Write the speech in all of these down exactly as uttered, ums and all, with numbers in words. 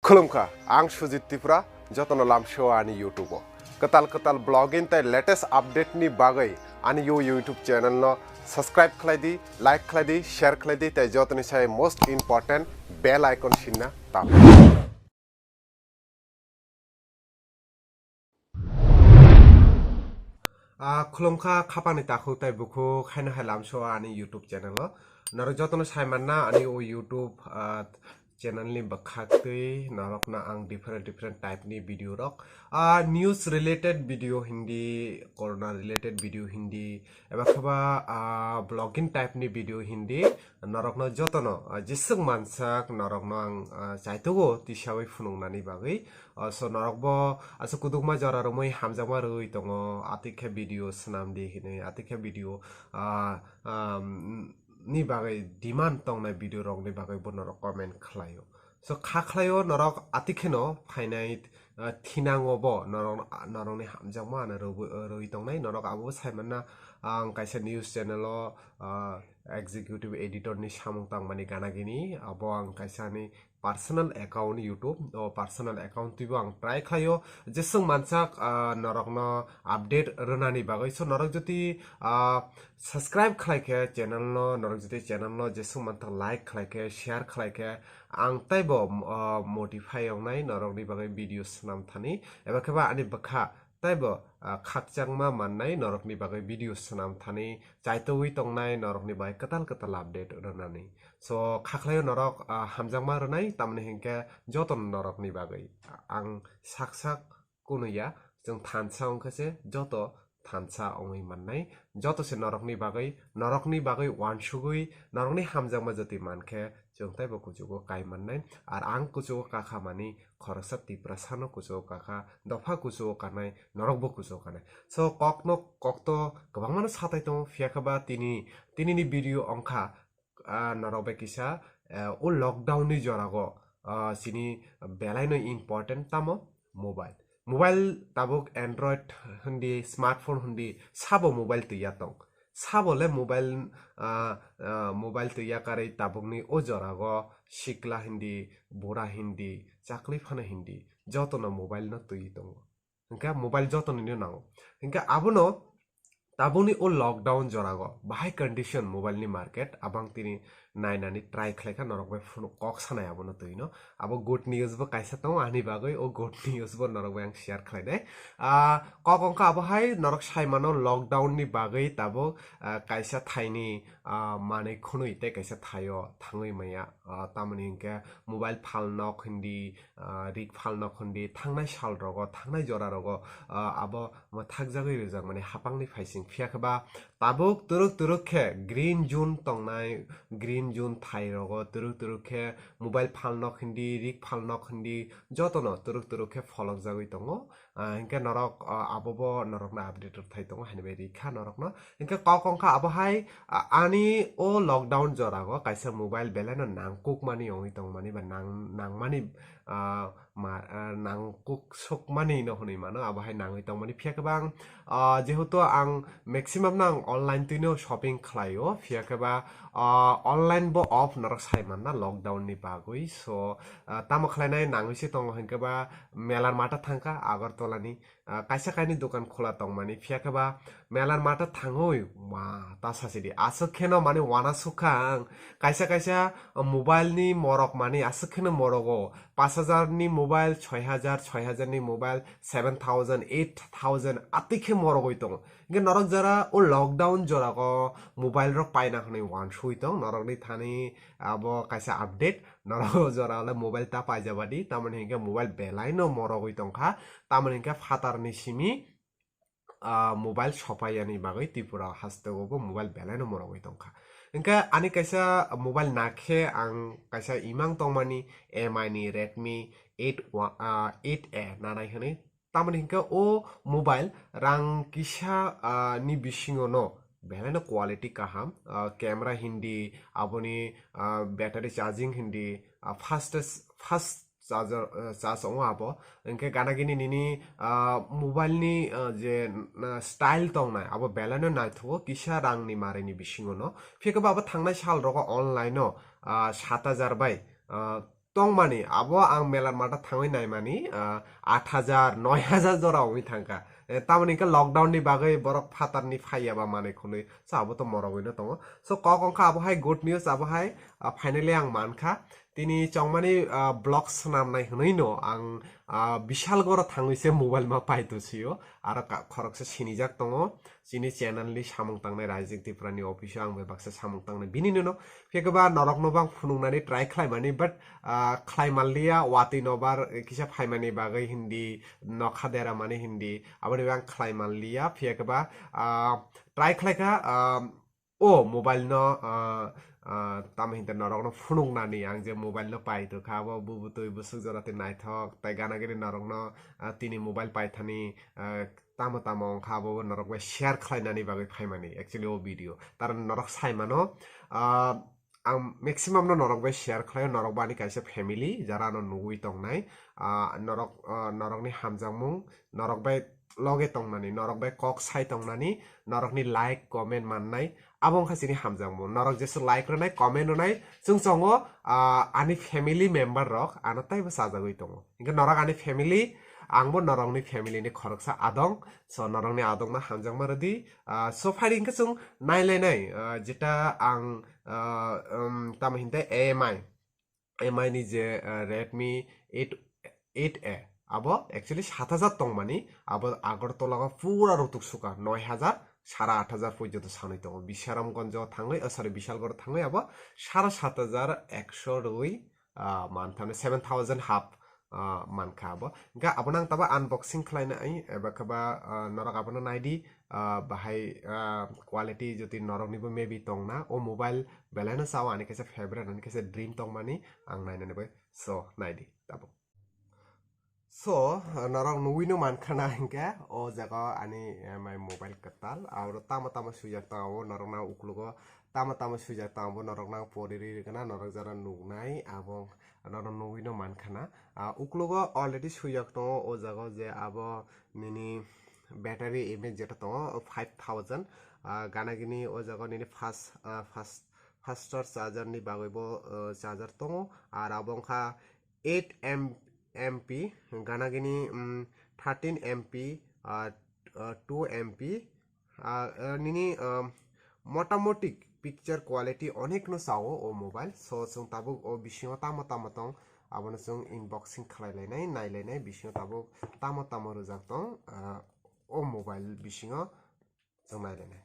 Khulumkha, ang Sujit Tripura, jotono lamsio ani YouTube o. Kwtal kwtal vlogging tei latest update ni bagwi ani yo YouTube channel no subscribe khlai di, like khlai di, share khlai di, tei jotoni sai most important bell icon sinna tap. Ah, khulumkha khapani takhuk tei bukhuk haino hai lamsio ani YouTube channel o. Norok jotono sai manna ani o YouTube, ah, channel ni bwkhak twi norokno ang different different type ni video rok, ah, news related video hindi, corona related video hindi, eba kheba, ah, vlogging type ni video hindi, norokno jotono, ah, jeswk mansak norokno ang, ah, chaitogo tisawi phunuknani bagwi. Ah, so norokbo aswk kudukma jora romwi hamjakma rwui tongo, atikhe video swnam di hinwi, atikhe video, ah, ah, ni bagwi demand tongnai video rokni bagwi bo norok comment khlaio. So kha khlaio norok atikheno phainai, ah, thinango bo norok, norokni hamjakma ano rwui, rwui tongnai. Norok abo sai manna, ang kaisa news channel o, ah, executive editor ni samung tangmani gana gini, abo ang kaisa ani personal account YouTube, o personal account twibo ang try khlaio, jeswk mansak, ah, norokno update rwnani bagwi. So norok jodi, ah, subscribe khlai khe channel no, norok jodi channel no jeswk manthak like khlai khe, share khlai khe, ang taibo, ah, motivate wngnai norokni bagwi video swnam thani, eba kheba ani bwkha taibo, ah, khakchangma mannai norokni bagwi video swnam thani, chaitogwi tongnai norokni bagwi kwtal kwtal update rwnani. So kha khlaio norok, ah, hamjakma rwnai, tamni hinkhe joto norokni bagwi ang sak sak kunuya, chwng thansa wngkha se joto thansa wngwi mannai, joto se norokni bagwi, norokni bagwi uansugwi, norokni hamjakma jotwi mankhe chwng taibo kuchugo kai mannai. Ar ang kuchugo kakha mani khoroksa Tiprasano kuchugo kakha, dopha kuchugo kanai, norokbo kuchugo kanai. So kokno, kokto kwbangmano satai tongo, phiya khe ba tini, tinini video wngkha, ah, norok bai kisa, eh, o lockdown ni jorago, ah, chini belaino important tamo mobile. Mobile tabuk Android hindi, smartphone hindi, sabo mobile twiya tong. Sabo le mobile, ah, ah, mobile twiya karwi tabukni o jorago sikla hindi, bura hindi, chakli phano hindi, jotono mobile no twi tongo. Hinkhe mobile jotonino nango. Hinkhe abono tabukni o lockdown jorago bahai condition mobile ni market, abang tini nainani try khlaikha norok bai phunuk kok sanai abono twino. Abo good news bo kaisa tongo ani bagwi, o good news bo norok bai ang share khlainai. Ah, kok wngkha abo hai norok sai mano lockdown ni bagwi tabuk, ah, kaisa thaini, ah, manwi khwnwi tei kaisa thaio thangwi maya. Ah, tamoni hinkhe mobile phalnok hindi, ah, rik phalnok hindi, thangnai sal rogo, thangnai jora rogo, ah, abo mwthakjagwi rwjakmani hapangni phaising. Phiya khe ba tabuk twrwk twrwk khe green zone tongnai, green zone thai rogo twrwk twrwk khe mobile phalnok hindi, rik phalnok hindi, jotono twrwk twrwk khe pholokjagwi tongo. Ah, hinkhe norok, ah, abobo norokno update rwthai tongo, haini bai rikha norokno. Hinkhe kok wngkha abo hai, ah, ani o lockdown jorago kaisa mobile belaino nangkukmani wngwi tongmani ba nang-, nangmani, ah, ma-, ah, nangkuk sukmani no hwnwi mano, abo hai nangwi tongmani. Phiya khe ba ang, ah, jehetu ang maximum no ang online twino shopping khlaio, phiya khe ba, ah, online bo off norok sai manna lockdown ni bagwi. So, ah, tamo khlainai nangwi se tongo hinkhe ba melar mata thangkha Agartala ni, ah, kaisa kaini dokan khula tongmani, phiya khe ba melar mata thangwi ma ta sasi di. Aswk kheno mani wana sukha ang. Kaisa kaisa, ah, mobile ni morok mani aswk kheno morogo. Pash hajar ni mobile, soi hajar, soi hajar ni mobile, seven thousand, eight thousand atwi khe morogwi tongo. Hinkhe norok jora o lockdown jorago mobile rok paina hwnwi wansugwi tong, norokni thani abo kaisa update. Norok o jora le mobile ta paijabadi, tamoni hinkhe mobile belaino morogwi tongkha, tamoni hinkhe phatarni simi, ah, mobile sopaiyani bagwi Tripura hasteo bo mobile belaino morogwi tongkha. Hinkhe ani kaisa mobile nakhe ang kaisa imang tongmani M I ni Redmi eight wa-, ah, eight A nanai hwnwi. Tamoni hinkhe o mobile rang kisa, ah, ni bisingo no belaino quality kaham, ah, camera hindi, aboni, ah, battery charging hindi, ah, fastest, fast charger, ah, charge wngo abo. Hinkhe gana gini nini, ah, mobile ni, ah, je, ah, style tongnai abo belaino naithogo kisa rang ni mari ni bisingo no. Phiya khe ba abo thangnai sal rogo online o, ah, sat hajar bai, ah, tongmani, abo ang melar mata thangwi naimani, ah, aat hajar, noi hajar jora wngwi thangkha. Eh, tamoni hwnkhe lockdown ni bagwi borok phatarni phaiya ba manwi khwnwi, so abo to morogwino tongo. So kok wngkha abo hai good news, abo hai, ah, finally ang mankha. Tini chongmani, ah, vlog swnamnai hwnwi no ang, ah, Bishalgoro thangwi se mobile ma paito sio, aro ka-, khoroksa sinijak tongo. Chini channel ni samung tangnai Rising Tripura ni office o ang bai baksa samung tangnai bini no. Phiya khe ba norok no bang phunuknani try khlaimani, but, ah, khlai manliya, watwi nobar kisa phaimani bagwi hindi, nokha dera mani hindi, aboni bang khlai manliya. Phiya khe ba, ah, try khlaikha, ah, o mobile no, ah, ah, tamo hinte norok no phunuknani, ang je mobile no paito kha, abo bubutwi bwswk jora twi naithok, tai gana gini norok no, ah, tini mobile paithani, ah, tamo tamo wngkha abo norok bai share khlainani bagwi phaimani actually o video. Karon norok saimano, ah, ang maximum no norok bai share khlaio, norok bo ani kaisa family jara ano nugwi tongnai, ah, norok, ah, norokni hamjakmung, norok bai loge tongnani, norok bai kok sai tongnani, norokni like, comment mannai, abo wngkha chini hamjakmung. Norok jesu like rwnai, comment rwnai, chwng chongo, ah, ani family member rok ano taibo chajagwi tongo. Hingke norok ani family, angbo norokni family ni khoroksa adong. So norokni adongno hamjakma rwdi. Ah, so phai hingke chwng nailainai, ah, jeta ang, ah, um, tamo hinte A M I, A M I ni je, ah, Redmi eight, eight A, abo actually sat hajar tongmani, abo Agartala o pura rutuk suka, noi hajar, sara aat hajar porjonto sanwi tongo. Bisharamganj o thangwi, oh, sorry, Bishalgarh o thangwi abo sara sat hajar ekso rwi, ah, man thani seven thousand half, ah, mankha abo. Hingke abono ang tabo unboxing khlaina ai, eba khe ba, ah, norok abono naidi, ah, bahai, ah, quality jodi noroknibo maybe tongna, o mobile belaino sao ani kaisa favorite, ani kaisa dream tongmani ang nainani bai. So, naidi tabo. So, norok nugwino mankha na hingke o jaga ani, eh, mai mobile kwtal, aro tamo tamo swijak tongo, norokna uklogo tamo tamo swijak tongo, norokna ang pori rwi rwgwna, norok jara nugnai, abo norok nugwino mankha na. Ah, uklogo already swijak tongo o jaga o je abo nini battery image jeta tongo, o five thousand, ah, gana gini o jaga o nini fast, ah, fast, faster charger ni bagwi bo, ah, charger tongo, ar abo wngkha eight M, M P, gana gini, mm, thirteen M P, ah, ah, two M P, ah, ah, nini, ah, motamoti picture quality onek no sao o mobile. So, chwng tabuk o bisingo tamo tamo tong, abono chwng unboxing khlai lainai, nai lainai, bisingo tabuk tamo tamo rwjak tong, ah, o mobile bisingo chwng nai lainai.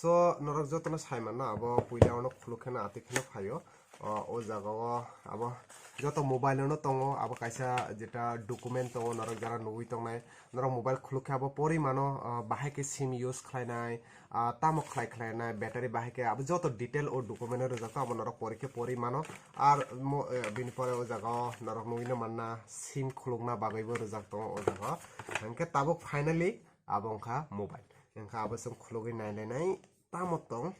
So, norok jotono sai manna, abo puila ono khuluk kheno, atwi kheno phaio. O, o jaga o abo joto mobile ono tongo, abo kaisa jeta document tongo, norok jara nugwi tongnai. Norok mobile khuluk khe abo pori mano, ah, bahai khe sim use khlainai, ah, tamo khlai khlainai, battery bahai khe abo joto detail o document o rwjak tongo, abo norok pori khe pori mano. Ar mo-, eh, bini pore o jaga o norok nugwino manna sim khulukna bagwi bo rwjak tongo o jaga o. Hingkhe tabuk finally abo wngkha mobile. Hingkhe abo chwng khulugwi nailainai tamo tong.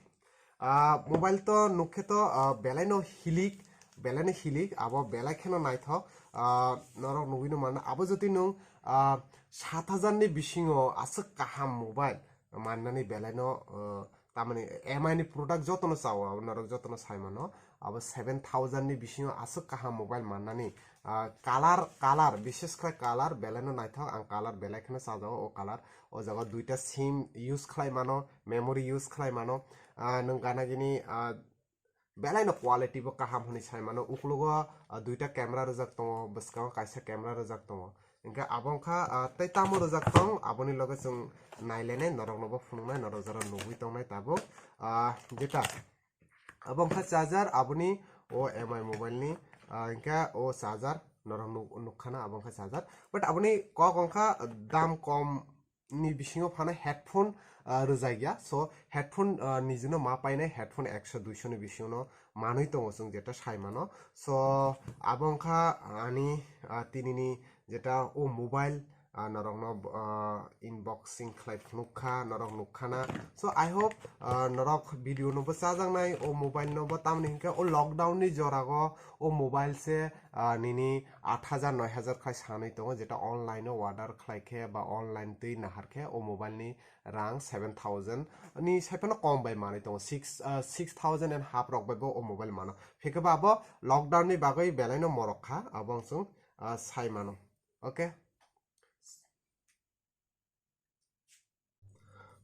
Ah, mobile to nukkhe to, ah, belai no hilik, belai no hilik, abo belai kheno naithok. Ah, norok nugwino mano, abo jodi nwng, ah, sat hajar ni bisingo aswk kaham mobile mannani belai no, ah, tamani M I ni product jotono chao, abo norok jotono sai mano. Abo seven thousand ni bisingo aswk kaham mobile mannani, ah, color, color, bishes khe color belai no naithok, ang color belai kheno chajago, o color. O jaga duita sim use khlai mano, memory use khlai mano, ah, nwng gana gini, ah, belai no quality bo kaham hwnwi sai mano. Uklogo, ah, duita camera rwjak tongo, bwskango kaisa camera rwjak tongo. Hingkhe abo wngkha, ah, tei tamo rwjak tong, aboni loge chwng nailainai, norokno bo phunuknai, norok jora nugwi tongnai tabuk. Ah, jeta abo wngkha charger, aboni o M I mobile ni, ah, hingkhe o charger norok nuk-, nukkhana, abo wngkha charger. But aboni kok wngkha dam kom ni bisingo phano headphone, ah, rwjakya. So, headphone, ah, nijino ma painai, headphone ekso duiso ni bisingono manwi tongo chwng jeta sai mano. So, abo wngkha ani, ah, tinini jeta o mobile, ah, norokno, ah, unboxing khlai phunuk kha, norok nuk kha na. So, I hope, ah, norok video no bo chajaknai, o mobile no bo, tamni hinkhe o lockdown ni jorago o mobile se, ah, nini aat hajar noi hajar khai sanwi tongo, jeta online o order khlai khe ba online twi nahar khe o mobile ni rang seven thousand ni sai phano kom bai manwi tongo, six, ah, six thousand and half rok bai bo o mobile mano. Phiya khe ba abo lockdown ni bagwi belai no morok kha, abo ang chwng, ah, sai mano. Okay.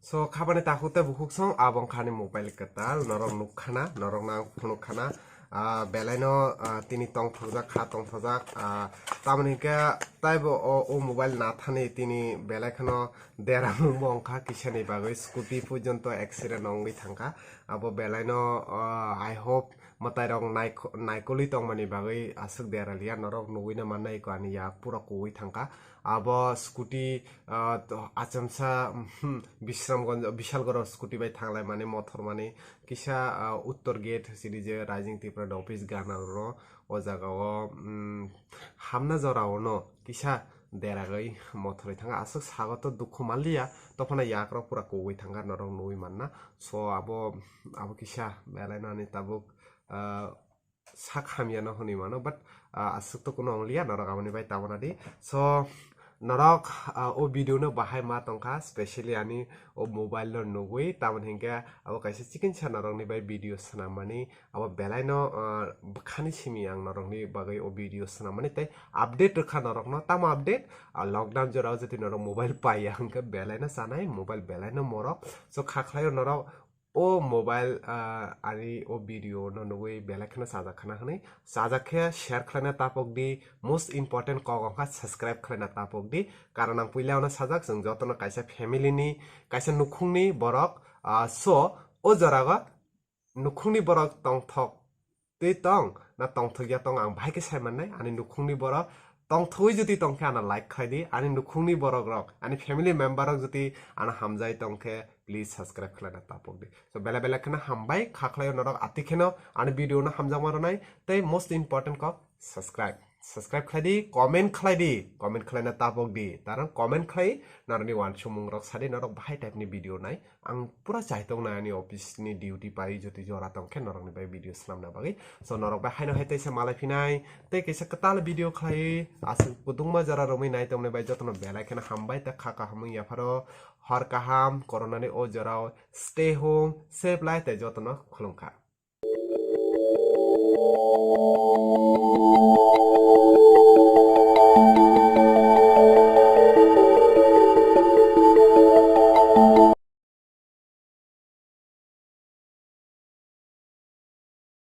So, khabani takhuk tei bukhuk song, abo wngkha ani mobile kwtal, norok nuk khana, norok nang phunuk khana, ah, belai no, ah, tini tongthokjak kha, tongthokjak, ah, tamoni hinkhe taibo o, o mobile nathani tini belai kheno deramung bo wngkha, kisa ni bagwi scooty porjonto accident wngwi thangkha, abo belai no, ah, I hope mwtai rok naikh-, naikolwi tongmani bagwi aswk dera liya, norok nugwi no mannai ko ani yak pura kuwi thangkha. Abo scooty, ah, to-, achomsa, hmm, Bisramganj, Bishalgarh scooty bai thanglai mani, mothor mani, kisa, ah, Uttor Gate sidi je Rising Tripura ni office gana rw, o jaga o, hmm, hamna jora o no kisa deragwi mothorwi thangkha. Aswk sago to dukhu manliya, tophano yak rok pura kuwi thangkha, norok nugwi manna. So abo, abo kisa belai no ani tabuk, ah, sak hamya no hwnwi mano, but, ah, aswk to kuno wng liya, norok aboni bai tabana di. So, norok, ah, o video no bahai ma tongkha, specially ani o mobile no nugwi, tamoni hinkhe abo kaisa chikinsa norokni bai video swnam mani, abo belai no, ah, bwkhani simi ang norokni bagwi o video swnam mani tei update rwkha norokno. Tamo update? Ah, lockdown jorao jodi norok mobile paiya hinkhe belai no chanai, mobile belai no morok. So, kha khlaio norok o mobile, ah, ani o video no nugwi belai kheno chajak khana hwnwi, chajak khe share khlaina tapok di, most important kok wngkha subscribe khlaina tapok di, karon ang puila ono sajak, chwng jotono kaisa family ni, kaisa nukhungni borok, ah, so o jorago nukhungni borok tongthok twi tong na tongthok ya tong, ang bahai khe sai mannai. Ani nukhungni borok tongthogwi jodi tong khe ano like khlai di, ani nukhungni borok rok, ani family member rok jodi ano hamjai tong khe please subscribe khlaina tapok di. So belai belai kheno hambai, kha khlaio norok ati kheno ani video no hamjakma rwnai, tei most important kok subscribe. Subscribe khlai di, comment khlai di, comment khlaina tapok di. Taran comment khlai, norokni uansukmung rok sadi, norok bahai type ni video nai. Ang pura chaitok nai ani office ni duty pai joti jora tong khe norokni bai video swnamna bagwi. So norok bai haino hai teisa malai phinai, tei kaisa kwtal video khlai, aswk kwdwngma jora romwi nai tongmani bai jotono belai kheno hambai tei kha kaham wng yapharo. Hor kaham, corona ni o jorao stay home, safe life tei jotono khulumkha.